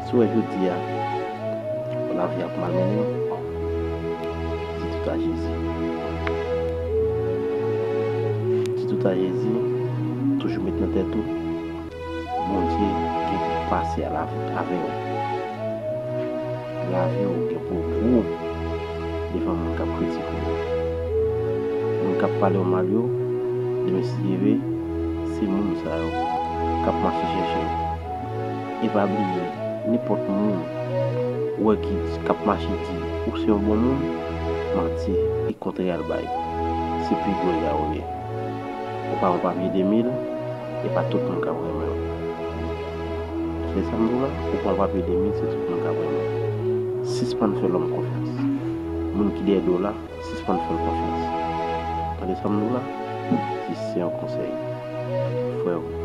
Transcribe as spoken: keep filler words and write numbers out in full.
Si w wè jodi a, lavi ap malmennen w, di tout a Jezi. Di tout a Jezi, toujou met nan tèt ou, Bondye gen pou pase avè w. Lavi w gen pou gwo devan moun k ap kritike w yo. Moun k ap pale w mal yo, demen si Dye vle, se moun sa yo k ap mache chèche w. E pa bliye, nenpòt moun ou wè ki, k ap mache di ou se yon bon moun, manti, e kontrè al bay. Se pi gwo ega ou ye. Ou pa yon papye de mil, e pa tout moun k ap renmen w. Tande sa m di w la, ou pa yon papye de mil, se tout moun k ap renmen w. Sispann fè lòm konfyans. Moun ki dèyè do w la, sispann fè l konfyans. Tande sa m di w la, se, se yon konsèy. Frè m,